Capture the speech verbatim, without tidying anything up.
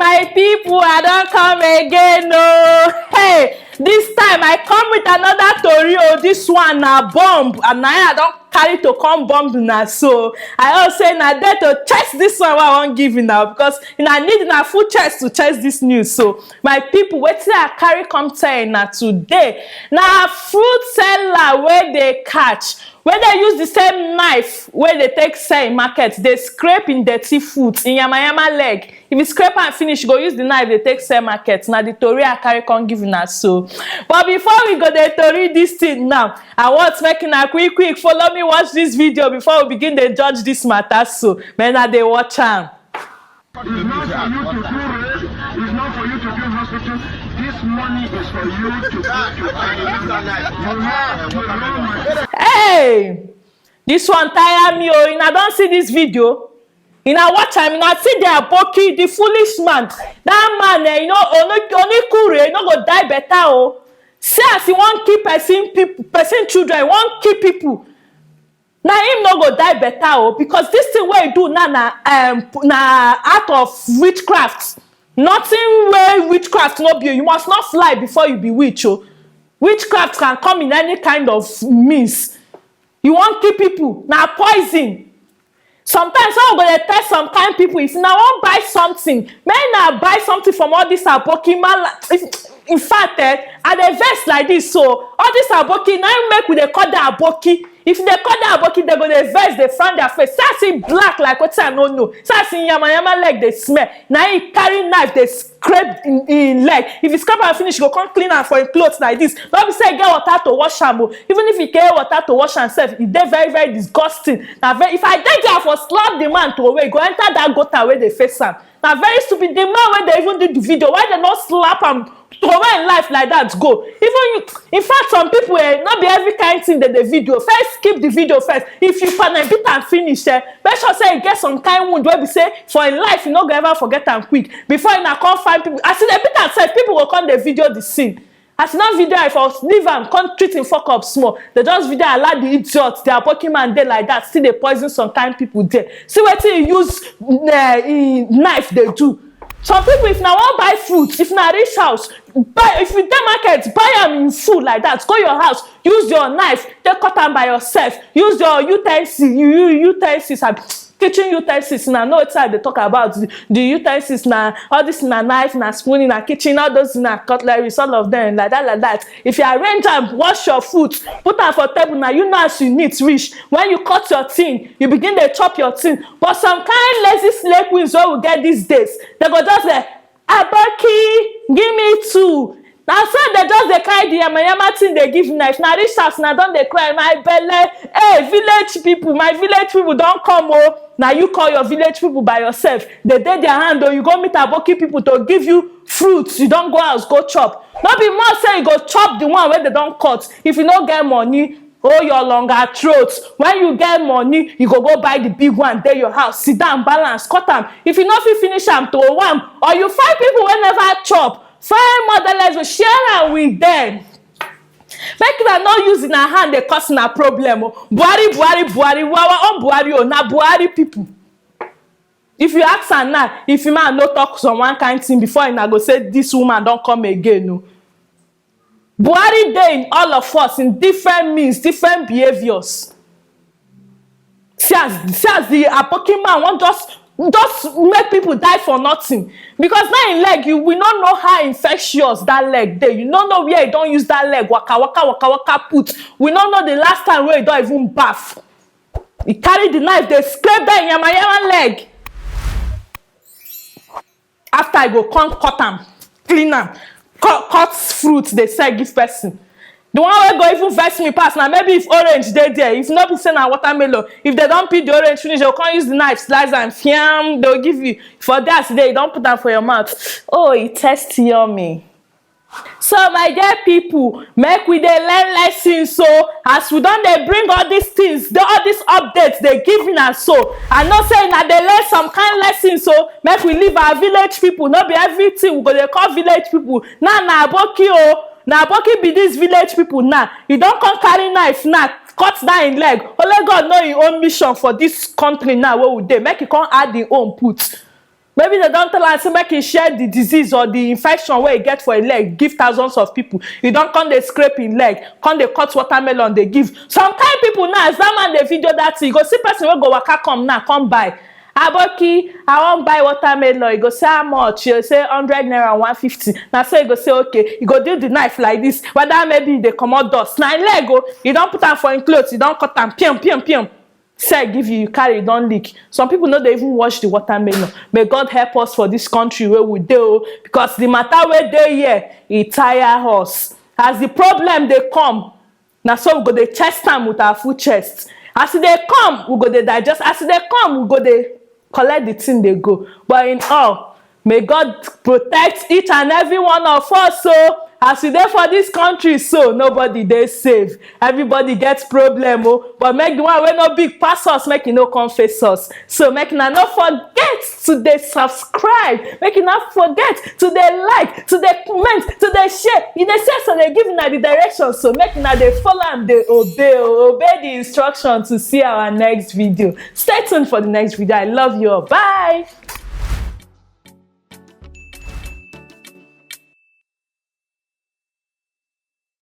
My people, I don come again o. Hey, this time I come with another tori o. This one na bomb, and na I don carry to come bomb una so. I hope say na there to chest this one wey I wan give una, because una need una full chest to chest this news. So my people, wetin I carry come tell una today, na fruit seller wey dey catch, wey dey use the same knife wey dey take sell in market, dey scrape in dirty foot, in yamayama leg. If you scrape am finish, you go use the knife dey take sell market. Na the tori I carry come give una so. But before we go dey tori this thing now, I want make una quick quick follow me watch this video before we begin dey judge this matter so. Make una dey watch am. It's not for you to do rape. It's not for you to do hospital. This money is for you to go to Canada. You have your own money. Hey! This one tire me o. Una don see this video? Una watch am, una see the aboki, the foolish man. That man, eh, you know, oni- onikure, no go die better o. See as he wan kill person people, person children, he wan kill people. Na him no go die better o, because this thing wey he do now na, um, na act of witchcraft. Nothing wey witchcraft no be o. You must not fly before you be witch o. Witchcraft can come in any kind of means. You wan kill people, na poison. Sometimes someone go dey tell some kind people, if una wan buy something, make una buy something from all this aboki mala. If, in fact, eh, I dey vex like this, so all this aboki, na im make we dey call them aboki. If you dey call them aboki, they go dey vex, dey frown their face. See as e black like wetin I no know. See as e yamayama leg dey smell. Na im carry knife dey scrape im, im leg. If you scrape am finish, you go come clean am for im clothes like this. No be say e get water to wash am o. Even if e get water to wash am sef, e dey very, very disgusting. Na very, if I dey there, I for slap the man throway, e go enter that gutter wey dey face am. Na very stupid. The man wey dey even do the video, why they no slap am, throway im life like that go? Even you, in fact, some people, eh, no be every kind thing they dey video. First, skip the video first. If you pana beat am finish, eh, make sure say e get some kind wound wey be say for im life, you no go ever forget am quick. Before una come find people, as e dey beat am sef, people go come dey video the scene. As e don video, I for leave am, come treat him fuck up small. They just video, allow the idiot, the aboki man dey like that, still dey poison some kind people there. See wetin he use, eh, he knife dey do. Some people, if na wan buy fruit, if na reach house, buy, if you dey market, buy am in full like that. Go your house, use your knife, take cut am by yourself. Use your utensil, you, you utensils, abi kitchen utensils. Na know wetin I dey talk about. The, the utensils na all this, na knife, na spoon, na kitchen, all those na cutleries, all of them like that, like that. If you arrange am, wash your foot, put am for table, na you know as you need reach. When you cut your thing, you begin dey chop your thing. But some kind lazy slay queens wey we get these days, they go just dey, "Aboki, give me two." Na so they just dey carry the yamayama thing dey give knife. Na reach house, na don dey cry, "My belle." Hey, village people, my village people don come o. Na you call your village people by yourself. They dey their hand o. You go meet aboki people to give you fruits. You don go house, go chop. No be more say you go chop the one wey they don cut. If you no get money, hold your longer throat. When you get money, you go go buy the big one, dey your house, sit down, balance, cut am. If you no fit finish am, throw am, or you find people wey never chop, find motherless, share am with them. Make una no use una hand dey cause una problem o. Buhari, Buhari, Buhari, wawa on Buhari o, na Buhari people. If you ask am now, if man no talk some one kind thing before, una go say this woman don come again o. Buhari dey in all of us in different means, different behaviours. See as, see as the aboki man wan just, just make people die for nothing. Because now im leg, you, we no know how infectious that leg dey. You no know where he don use that leg waka, waka, waka, waka put. We no know the last time wey he don even baff. He carry the knife, dey scrape that yamayama leg. After, I go come cut am, clean am, cut, cut fruit, dey sell give person. The one wey go even vex me pass na maybe if orange dey there, if no be say na watermelon, if they don peel the orange finish, they go come use the knife slice am, fiam, they go give you. For there, as e dey, you don put am for your mouth. Oh, e taste yummy. So, my dear people, make we dey learn lessons. So, as we don dey bring all these things, the, all these updates, dey give una so, I know say una dey learn some kind lessons. So, make we leave our village people. No be everything we go dey call village people. Now, na aboki o, na aboki be these village people now. You don come carry knife now, cut down im leg. Only God know im own mission for this country now wey we dey. Make e come add im own put. Maybe dem don tell am say make e share the disease or the infection wey e get for im leg give thousands of people. E don come dey scrape im leg, come dey cut watermelon dey give. Some kind people now, as that man dey video that thing, you go see person wey go waka come now, come buy. "Aboki, I wan buy watermelon." You go say, "How much?" You say, "Hundred naira, one fifty." Na so you go say, "Okay." You go do the knife like this. Whether maybe e dey comot dust. Na im leg o. You don put am for im clothes, you don cut am, pium, pium, pium. Sell give you, you carry, e don lick. Some people no dey even wash the watermelon. May God help us for this country wey we dey o, because the matter wey dey here, e tire us. As the problem dey come, na so we go dey chest am with our full chest. As e dey come, we go dey digest. As e dey come, we go dey collect the thing dey go. But in all, may God protect each and every one of us o. As we dey for this country so, nobody dey safe. Everybody get problem o. But make the one wey no big pass us, make e no come face us. So make una no forget to dey subscribe. Make una forget to dey like, to dey comment, to dey share. E dey say so dey give una the direction. So make una dey follow am, dey obey o. Obey the instruction to see our next video. Stay tuned for the next video. I love you all. Bye.